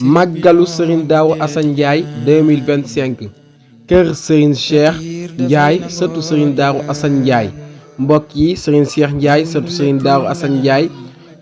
màggalu Serigne Darou Assane Ndiaye 2025 kër Serigne Cheikh Ndiaye sëtu Serigne Darou Assane Ndiaye mbokk yi Serigne Cheikh Ndiaye sëtu Serigne Darou Assane Ndiaye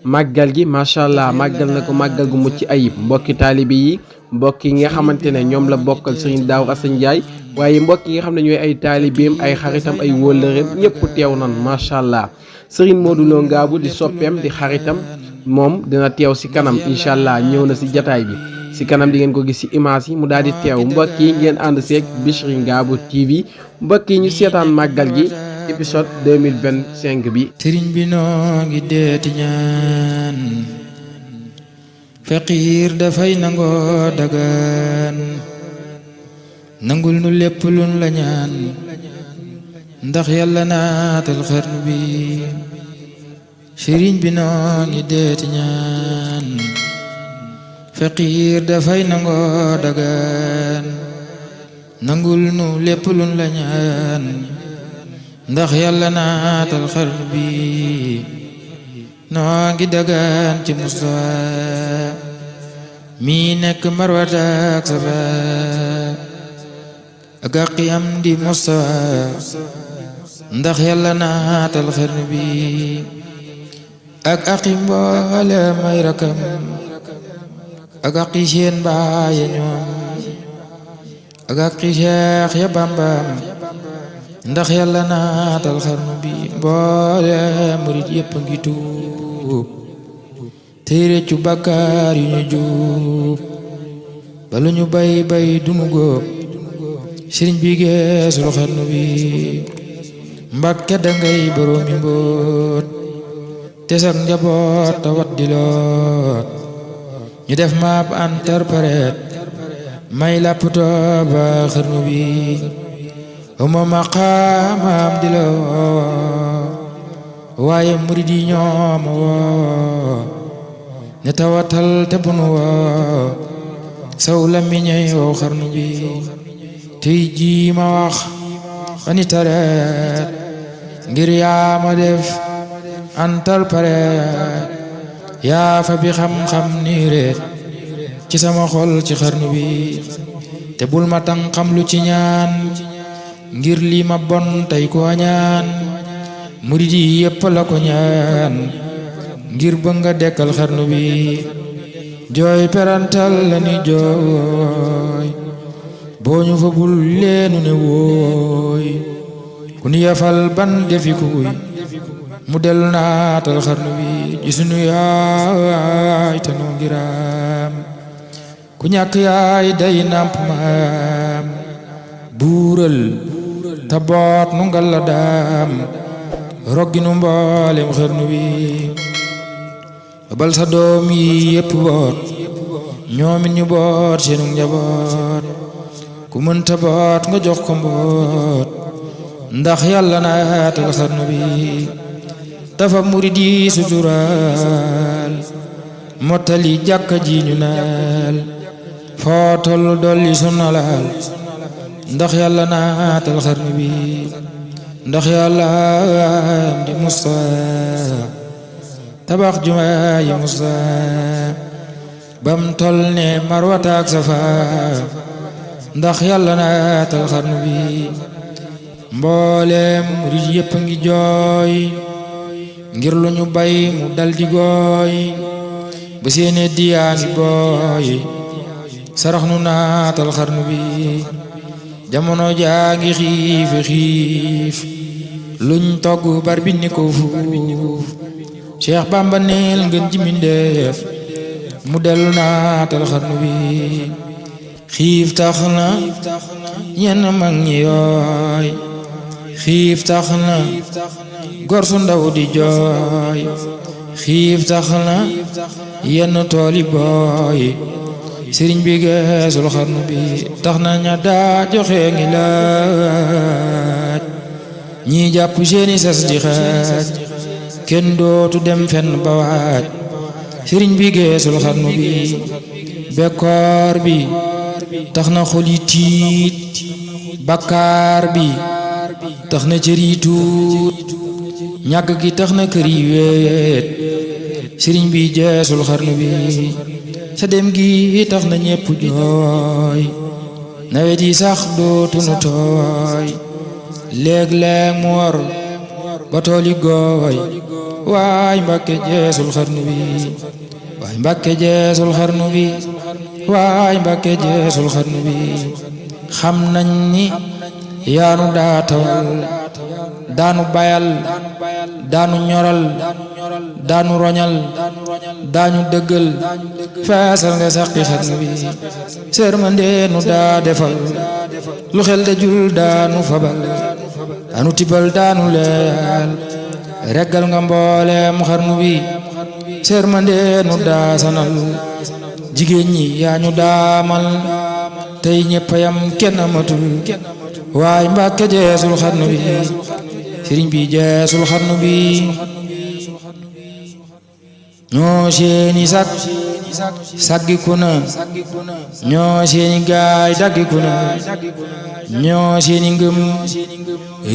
màggal gi macha allah màggal na ko màggal gu mucc ayib mbokki taalibe yi mbokk yi nga xamante ne ñoom la bokkal Serigne Darou Assane Ndiaye waaye mbokk yi nga xam ne ñooy ay taalibeem ay xaritam ay wóllëreem ñëpp teew nan macha allah Serigne Modou Lo Ngabou di soppeem di xaritam moom dina teew si kanam incha allah ñëw na si jataay bi si kanam di ngeen ko gis si image yi mu daal di teew mbokk yi ngeen ànd seeg Bichri Ngabou TV mbokk yi ñu seetaan màggal gi épisode 2025 bi. sëriñ bi noo ngi deeti ñaan faqiir dafay nangoo dagaan nangul nu lépp luñ la ñaan ndax yàlla naatal xarnu bi sëriñ bi noo ngi deeti ñaan faqiir dafay nangoo dagaan nangul nu lépp luñ la ñaan ndax yàlla naatal xarnu bi noo ngi dagaan ci Mustafa mi nekk Marwata ak Safa ak aqiyam di Mustafa ndax yàlla naatal xarnu bi ak aqi mboole may rakam ak aqi seen baaya ñoom ak aqi Cheikh ya Bambam ndax yàlla naatal xarnu bi mboole murit yépp ngi tuub tey réccu bàkkaar yu ñu juub balu ñu bay bay dunu góob sëriñ bi geesul xarnu bi Mbàkke dangay boroomi mbóot te sax njaboot tawat di loot ñu def maap interprète may lapptoo ba xarnu bi uma maqaamam di la woo waaye murid yi ñoom woo ne tawatal te bunu woo saw la miñey woo xarnu bi tey jii ma wax ani tareet ngir yaa ma def antal pareet yaa fa bi xam-xam nii reet ci sama xol ci xarnu bi te bul ma tan xam lu ci ñaan ngir lii ma bon tey ko ñaan murid yi yépp la ko ñaan ngir bëgg nga dekkal xarnu bi jooy perantal la ni jooy boo ñu fa bul leenu ne wooy ku ni yafal ban defi kuy mu dellu naatal xarnu bi ji sunu yaay te noo ngiraam ku ñàkk yaay day nàmp maam buural ta boot nu ngal la daam roggi nu mboolem xarnu bi bal sa doom yi yépp boot ñoomit ñu boot seenu njaboot ku mënta boot nga jox ko mboot ndax yàlla naatal xarnu bi dafa murid yi suturaal mottali jàkka ji ñu naal foo tollu dolli sunnalaal ndax yàlla naatal xarnu bi ndax yàlla am di Mustafa tabax jumaa yi Mustafa bam tol ne Marwata ak Safa ndax yàlla naatal xarnu bi mboolem murid yépp ngi jooy ngir lu ñu bay mu dal di gooy ba seene diyaa ngi booy sarax nu naatal xarnu bi jamono jaa ngi xiif luñ togg bar bi ni ko fuuf Cheikh Bamba neel ngeen ji mindeef mu dellu naatal xarnu bi xiif tax na ñenn mag ñi yooy xiif tax na gor su ndaw di jooy xiif tax na yenn tooli booy sëriñ bi geesul xarnu bi tax na ña daa joxe ngi laaj ñi jàpp seeni sas di xaaj kenn dootu dem fenn ba waaj sëriñ bi geesul xarnu bi bekkoor bi tax na xol yi tiit bakkaar bi tax na cër yi tuut ñàkk gi tax na kër yi weet sëriñ bi geesul xarnu bi sa dem gi tax na ñépp jooy nawet yi sax dootunu tooy léeg-léeg mu war ba tool yi gooy waay Mbàkke jeesul xarnu bi waay Mbàkke jeesul xarnu bi waay Mbàkke jeesul xarnu bi xam nañ ni yaanu daa tawal daanu bayal daanu ñoral daanu roñal daanu dëggal feesal nga saqi xarnu bi sërmandeenu daa defal lu xel dajul daanu fabal daanu tibal daanu leyal reggal nga mbooleem xarnu bi sërmandeenu daa sanal jigéen ñi yaa ñu daamal tey ñeppayam kenn amatul waay Mbàkke jeesul xarnu bi sëriñ bi jeesul xarnu bi ñoo seeni saggiku na ñoo seeni gaay daggiku na ñoo seeni ngëm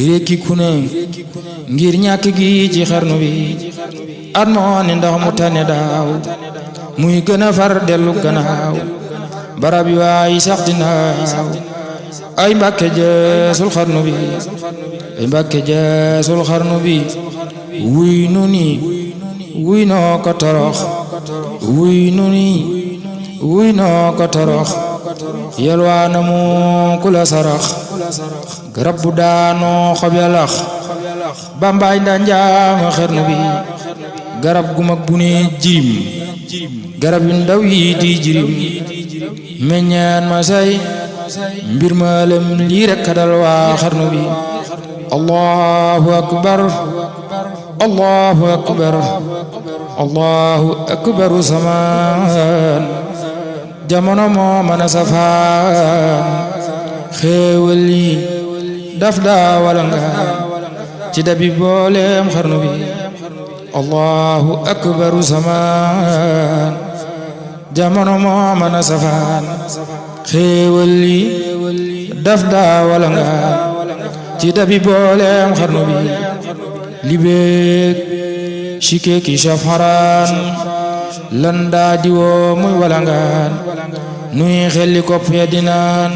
rekkiku na ngir ñàkk gi ci xarnu bi at moo ne ndax mu tane daaw muy gën a far dellu gannaaw barab yi waay sax dinaaw ay Mbàkke jeesul xarnu bi ay Mbàkke jeesul xarnu bi wuy nu ni wuy noo ko torox wuy nu ni wuy noo ko torox yelwaana mu ku la sarax garab bu daanoo xob ya lax bambaay nda njaama xarnu bi garab gu mag bu ne jirim garab yu ndaw yi di jirim meññaan ma say mbir ma lem lii rekk dal waa xarnu bi allahu akbar allahu akbar allahu akbaru samaan jamono moo mën a safaan xéewal yi daf daa wala nga ci dabi booleem xarnu bi allahu akbaru samaan jamono moo mën a safaan xéewal yi daf daa wala nga ci dabi booleem xarnu bi li beek shike ki shafaran lan daa diwoo muy walangaan nuy xelli kopp ya dinaan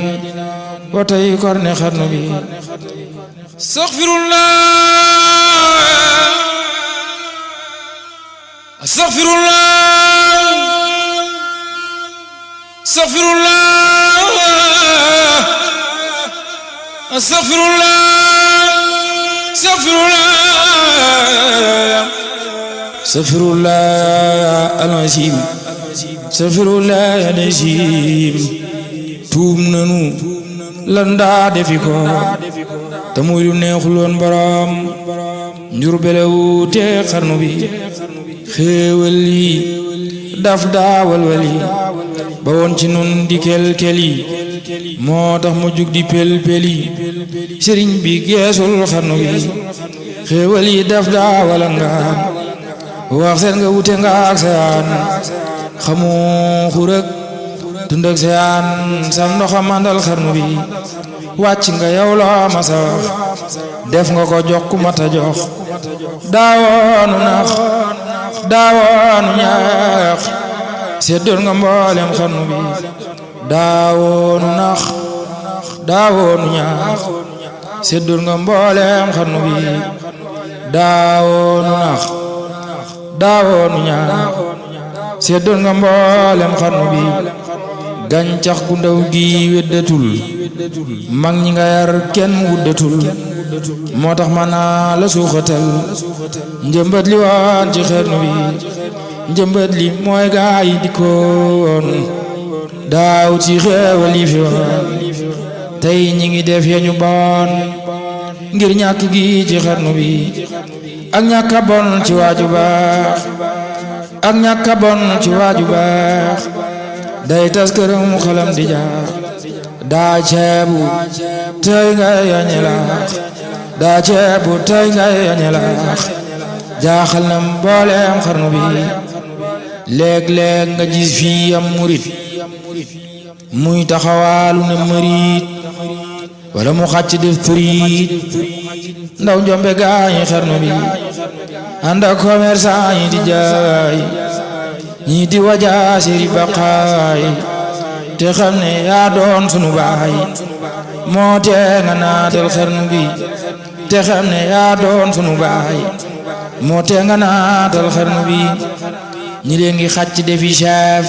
watay korne xarnu bi astaghfirullah astaghfirullah astaghfirullah astaghfirullah astaghfirullah astaghfirullah al-azim astaghfirullah al-azim tuub nanu lan daa defi ko te muy lu neexuloon borom njur belewu te xarnu bi xéewal yi daf daa walwali ba woon ci nun di kel-keli moo tax mu jug di pel-peli sëriñ bi geesul xarnu bi xéewal yi daf daa wala nga wax seen nga wute nga ak seyaan xamu xurëg dund ak seyaan sam ndoxa mandal xarnu bi wàcc nga yow loo ma sa wax def nga ko jox ku mata jox daawoonu nax daawoonu ñaax seddoon nga mboolem xarnu bi daawoonu nax daawoonu ñaax seddoon nga mboolem xarnu bi daawoonu nax daawoonu ñaax seddoon nga mboolem xarnu bi gàncax gu ndaw gi weddatul mag ñi nga yar kenn wuddatul moo tax ma naa la suuxatal njëmbat li waan ci xarnu bi njëmbat li mooy gaa yi dikkoon daaw ci xeewal yi fi woon tey ñi ngi def ya ñu bon ngir ñàkk gi ci xarnu bi ak ñàkk a bon ci waaju baax ak ñàkk a bon ci waaju baax day tas këram xalam di jaax daa ceebu tey ngay yañe laax daa ceebu tey ngay yañe laax jaaxal na mbooleem xarnu bi léeg-léeg nga gis fii am murit muy taxawaalu ne mërit wala mu xàcc def përit ndaw njombe gaañi xarnu bi ànd ak commerçant yi di jaay ñii di wajaa siri baqaay te xam ne yaa doon sunu baay moo tee nga naatal xarnu bi te xam ne yaa doon sunu baay moo tee nga naatal xarnu bi ñi leen ngi xàcc defi chef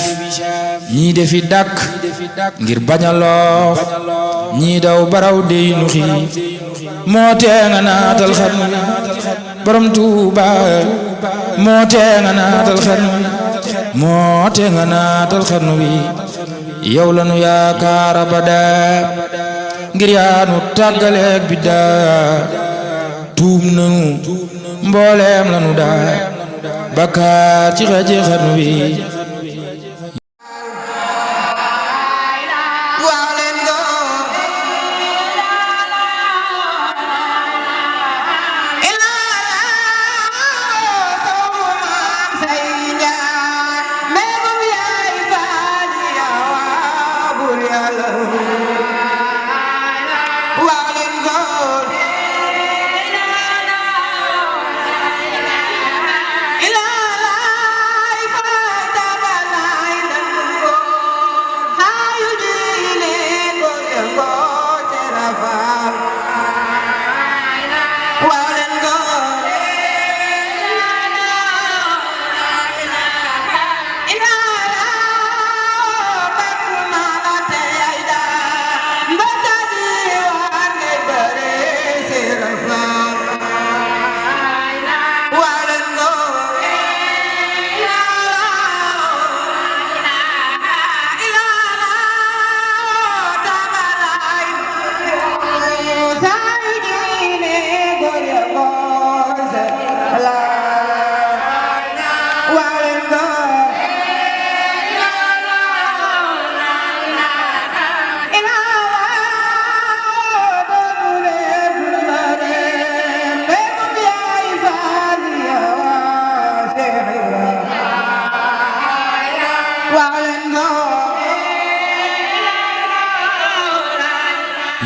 ñii defi dàkk ngir bañ a loof ñii daw baraw dey nu xiif moo tee nga naatal xarnu bi borom Tuuba moo tee nga naatal xarnu bi moo tee nga naatal xarnu bi yow la nu yaakaar abada ngir yaa nu tàggaleeg bi daa tuub nanu mbooleem la nu daa bakkaar ci xeji xarnu bi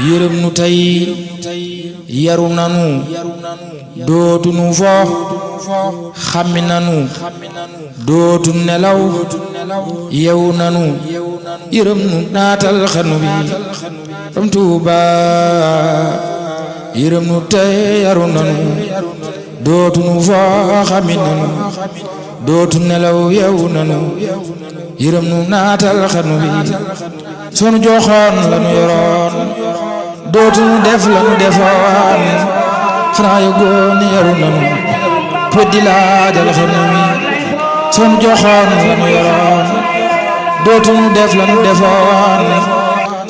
yërëm nu tey yaru nanu dootu nu fo xammi nanu dootu nelaw yewu nanu yërëm nu naatal xarnu bi borom Tuuba yërëm nu tey yaru nanu dootu nu fo xammi nanu dootu nelaw yewu nanu yërëm nu naatal xarnu bi sunu joxoon la nu yoroon dootu nu def la nu defoon xanaa yëgoon yaru nanu weddi laajal xarnu bi sunu joxoon la nu yoroon dootu nu def la nu defoon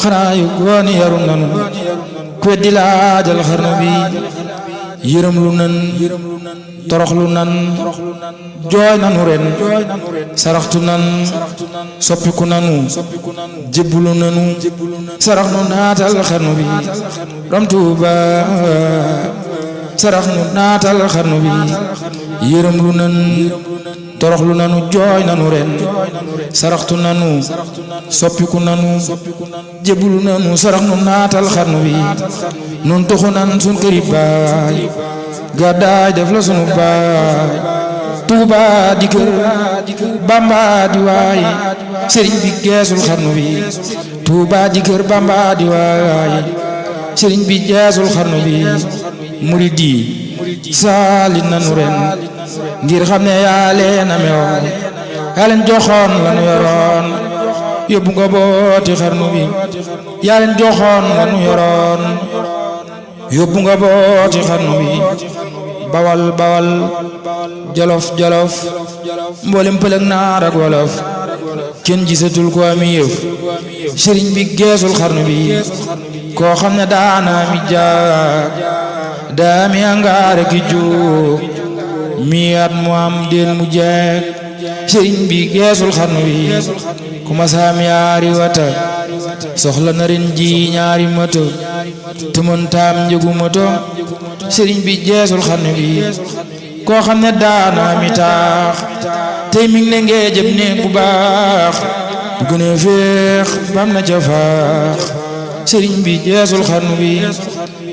xanaa yëgoon yaru nanu weddi laajal xarnu bi yërëm lu nan torox lu nan jooy nanu ren saraxtu nan soppiku nanu jébbulu nanu sarax nu naatal xarnu bi borom Tuuba sarax nu naatal xarnu bi yërëm lu nan torox lu nanu jooy nanu ren saraxtu nanu soppiku nanu jébbulu nanu sarax nu naatal xarnu bi nun toxu nan sun këri baay gàddaay def la sunu baay Tuuba di kër Bamba di waay sëriñ bi geesul xarnu bi Tuuba di kër Bamba di waay sëriñ bi geesul xarnu bi murid yi saali nanu ren ngir xam ne yaa leen amewoon yaa leen joxoon la nu yoroon yóbbu nga booti xarnu bi yaa leen joxoon la nu yoroon yóbbu nga booti xarnu bi bawal bawal jolof jolof mboolem pël ak naar ak wolof kenn gisatul ko ami yëf sëriñ bi geesul xarnu bi koo xam ne daana mi jaag daa mi angaare ki jóg mi at mu am del mu jeeg sëriñ bi geesul xarnu bi ku ma saam yaari wata soxla na ren ji ñaari moto te mën taam njëgu moto sëriñ bi geesul xarnu bi koo xam ne daana mi taax tey mi ngi ne ngee jëm ne bu baax bu gën a féex bam na ca faax sëriñ bi geesul xarnu bi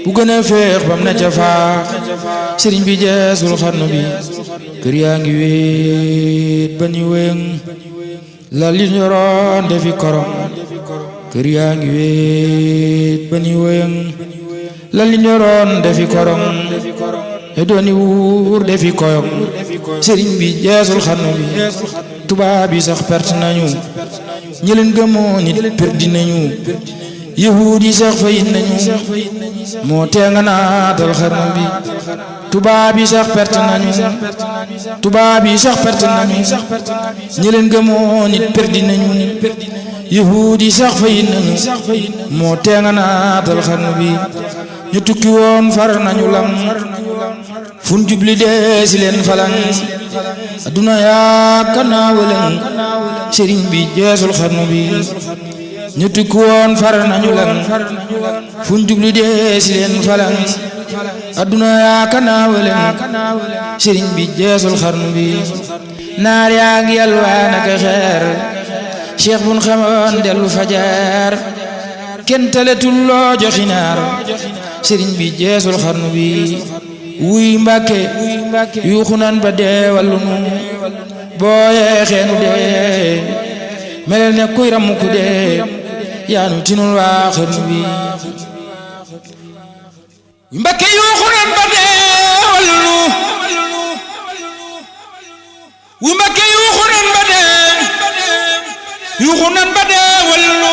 bu gën a féex bam na ca faax sëriñ bi geesul xarnu bi kër yaa ngi wéet ba ni wéng lal yi ñoroon defi korong kër yaa ngi wéet ba ni wéng lal yi ñoroon defi korong e dooni wuur defi koyong sëriñ bi jeesul xarnu bi tubaab yi sax perte nañu ñi leen gëmoon nit perdi nañu yahuud yi sax fayit nañu moo tee nga naatal xarnu bi tubaab yi sax perte nañu tubaab yi sax perte nañu ñi leen gëmoon nit perdi nañu yahuud yi sax fayit nañu moo tee nga naatal xarnu bi ñu tukki woon far nañu lam fun jubli dee si leen falang adduna yaa kanaa wëlëng sëriñ bi jeesul xarnu bi ñu tukki woon far nañu lam fun jubli dee si leen falang adduna yaa kanaa wëlëng sëriñ bi jeesul xarnu bi naar yaa ngi yalwaan ak xeer cheikh bun xamoon dellu fajar kenn teletul loo joxi naar sëriñ bi jeesul xarnu bi wuy Mbàkke yuuxu nan ba dee wallu nu boo yeexeenu dee melel ne kuy ramu ku dee yaanu tinul waa xarnu bi wuy Mbàkke yuuxu nan ba dee wallu nu wuy Mbàkke yuuxu nan ba dee wallu nu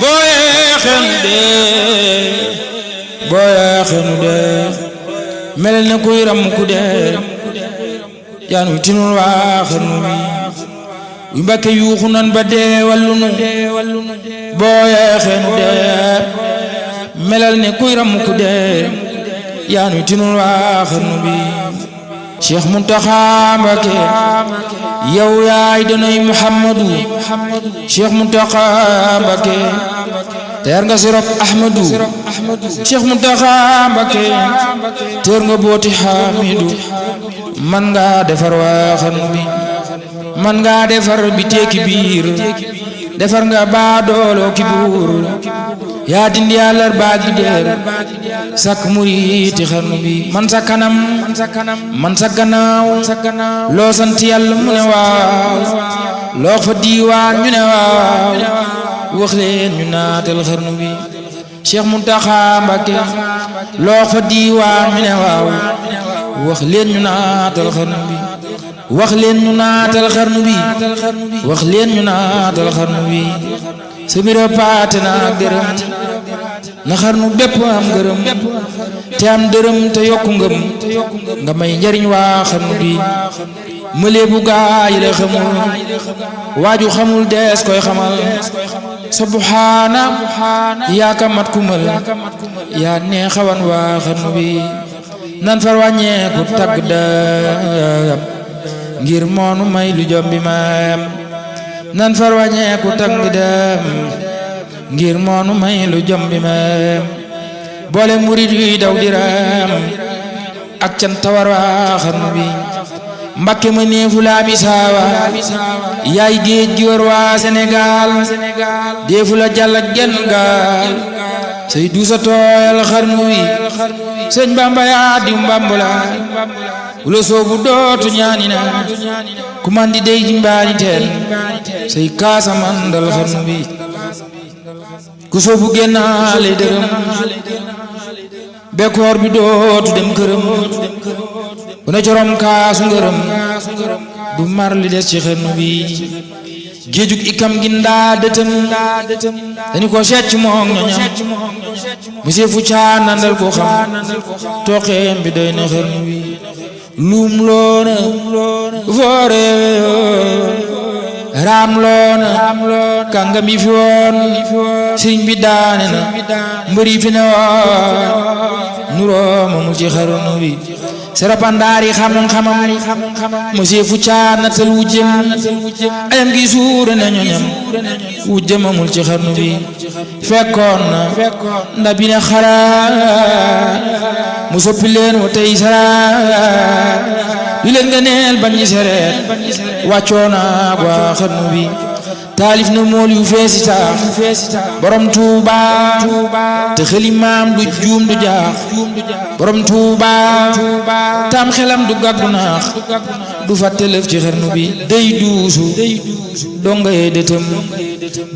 boo yeexeenu dee melel ne kuy ram ku dee yaanu tinul waa xarnu bi wuy Mbàkke yuuxu nan ba dee wallu nu boo yeexeenu dee melel ne kuy ram ku dee yaanu tinul waa xarnu bi Cheikh Muntaxa Mbakke yow yaay donoy Muhammadu Cheikh Muntaxa Mbakke teer nga sirop Ahmadu Cheikh Muntaxa Mbakke teer nga booti Hamidu man nga defar waa xarnu bi man nga defar bi teeki biir defar nga baadoolo ki buur yaa dindi yàllar baagi deer sak muriiti xarnu bi man sa kanam man sa gannaaw loo sant yàlla mu ne waaw loo fa diiwaan ñu ne waaw wax leen ñu naatal xarnu bi Cheikh Muntaxa Mbakke loo fa diiwaan ñu ne waaw wax leen ñu naatal xarnu bi wax leen ñu naatal xarnu bi wax leen ñu naatal xarnu bi sa bira paate na ak dërëm na xarnu bépp am gërëm te am dërëm te yokku ngëm nga may njariñ waa xarnu bi mëlee bu gaa yi la xamul waaju xamul dees koy xamal subhaana yaa ka mat kumal yaa neexawan waa xarnu bi nan far wàññeeku tagg dam ngir moonu may lu jombi maam nan far wàññeeku tagg dam ngir moonu may lu jombi maam boole murid yuy daw diram ak can tawar waa xarnu bi Mbakke ma neefu laa misaawa yaay géej gi war waa Sénégal deefu la jàll ak genn gaal say duusa tooyal xarnu wi sëñ Bamba yaa di mbambula wula soobu dootu ñaani na ku man di dey ji mbaani teen say kaasa mandal xarnu bi ku soobu génnaale dërëm bekkoor bi dootu dem këram bu na corom kaasu ngërëm du mar li des ci xarnu bi géejug ikam gi ndaa dëtëm dañu ko secc moom ñoñam monsieur fu caa nandal ko xam toqeem bi doy na xarnu bi luum loona foore raam loona kàngam yi fi woon sëriñ bi daane na mbëri fi ne woon nuroo mamul ci xarnu bi sarapandaari xam-xamam monsieur fu caa natal wujjëm ayam gi suure na ñoñam wujjëm amul ci xarnu bi fekkoon na ndabi ne xaraa mu soppi leen wa tey saraa li leen nga neel bañ ñi sereet wàccoo naa waa xarnu bi taalif na mool yu feesi taax borom Tuuba te xeli maam du juum du jaax borom Tuuba tam xelam du gàggu naax du fàtte lëf ci xarnu bi day duusu donga yee dëtëm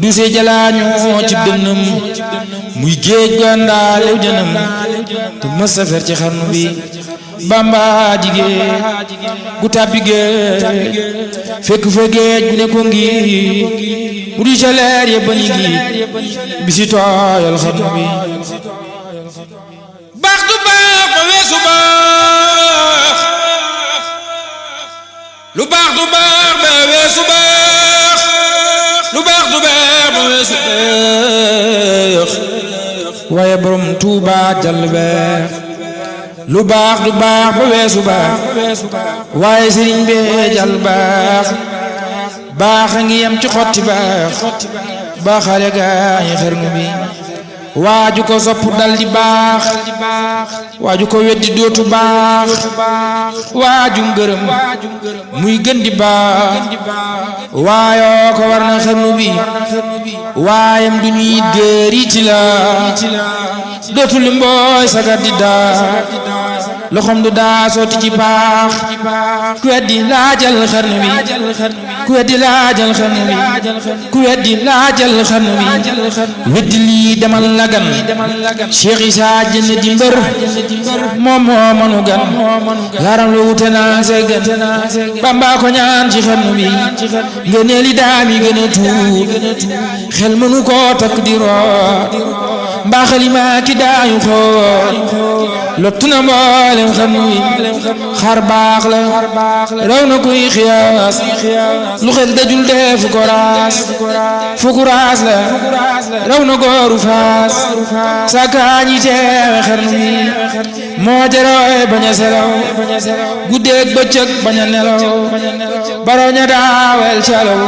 duuse jalaañoo ci dënnam muy géej gandaalew jënam te mës a fer ci xarnu bi Bamba jigéen gu tàbbi géej fekk fa géej gu ne ko ngi mu di ca leer ya bañi ngi bisi tooyal xarnu bi baax du baax ba weesu baax lu baax du baax ba weesu baax lu baax du baax ba weesu baax waaye borom Tuuba jàll beex lu baax du baax ba weesu baax waaye sëriñ bee jàll baax baax a ngi yem ci xotti baax baaxale gaañi xarnu bi waaju ko sopp dal di baax waaju ko weddi dootu baax waaju ngërëm muy gën di baax waayoo ko war na xarnu bi waayam du ñuy gëriiti la dootul mbooy sagar di daa loxom du daa sotti ci baax ku weddi laajal xarnu bi ku weddi laajal xarnu bi ku weddi laajal xarnu bi weddi lii demal lagan Cheikh Issa jënd di mbër moom moo manu gan yaram lu wute naa see gën Bamba ko ñaan ci xarnu bi ngëneeli daam yi gën a tuut xel mënu koo takk di root mbaa xalima ki daayu xool lottu na mboolem xarnu bi xar baax la raw na kuy xiyaas lu xel dajul dee fu ko raas la raw na góoru faas sakaañi teewe xarnu bi moo jarooy bañ a selaw guddeeg bëccëg bañ a nelaw baroña daawel calaw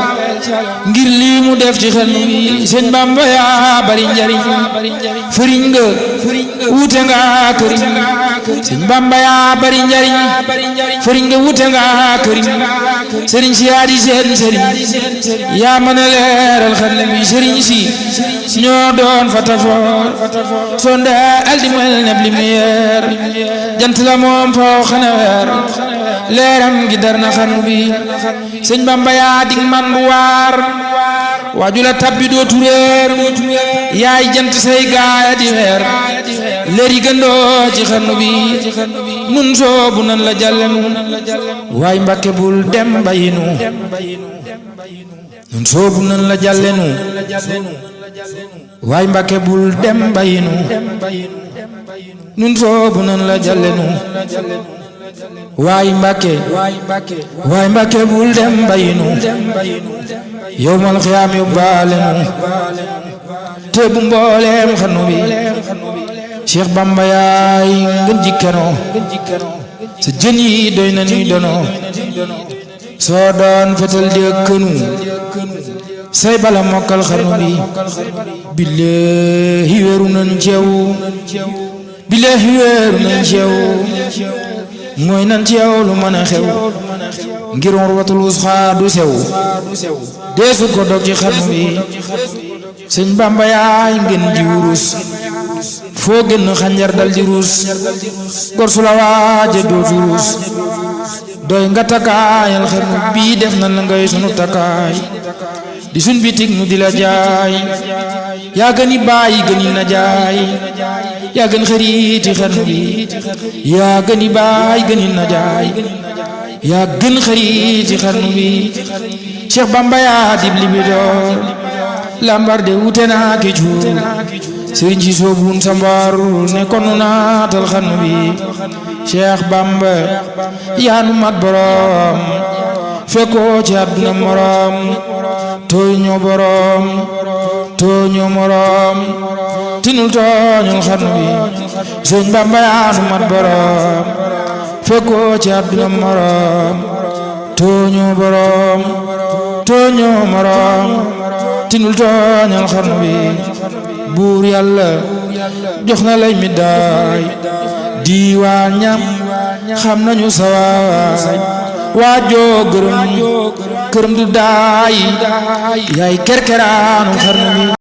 ngir lii mu def ci xarnu bi sëñ Bamba yaa bari njariñ fëriñ nga wuute nga këriñ sëñ Bamba yaa bari njariñ fëriñ nga wuute nga këriñ sëriñ si yaa di seen sëriñ yaa mën a leeral xarnu bi sëriñ si ñoo doon fatafoor sonde al di mel ne lumière jant la moom foo xana weer leeram gi dar na xarnu bi sëñ Bamba yaa dig man bu waar waaju la tabbi dootu réer yaay jant say gaaya di weer leer yi gëndoo ci xarnu bi nun soobu nan la jàllenu waay Mbàkke bul dem bayinu nun soobu nan la jàllenu waay Mbàkke bul dem bayinu nun soobu nan la jàllenu waay Mbàkke bul dem bayinu yowmal xiyaam yóbbaalenu te bu mbooleem xarnu bi Cheikh Bamba yaay ngën jikkeno sa jën yi doy na ni dono soo doon fetal di kënu say bala mokkal xarnu bi billaahi weeru nañ ceew billaahi weeru nañ ceew mooy nan ci yow lu mën a xew ngir urwatul wusxa du sew deesu ko dog ci xarnu bi sëñ Bamba yaay ngeen ji wurus foo gën xanjar dal di ruus gor su la waaje dootu ruus doy nga takkaayal xarnu bii def na la ngay sunu takkaay di sun bitig nu di la jaay yaa gën i baay gën i na jaay yaa gën xariiti xarnu bi yaa gën i baay gën i na jaay yaa gën xariiti xarnu bi Cheikh Bamba yaa dib libidoor lambar de wute naa ki cuur sëriñ si soobuun sa mbar ne konu naatal xarnu bi Cheikh Bamba yaa nu mat borom fekkoo ci àdduna morom tooñoo borom tooñoo morom tinul tooñul xarnu bi sëñ Bamba yaa nu mat borom fekkoo ci àdduna morom tooñoo borom tooñoo morom tinul tooñul xarnu bi buur yàlla jox na lay middaay diiwaan ñam xam nañu sawaay waajoo gërëm këram du daay yaay kerkeraanu xarnu bi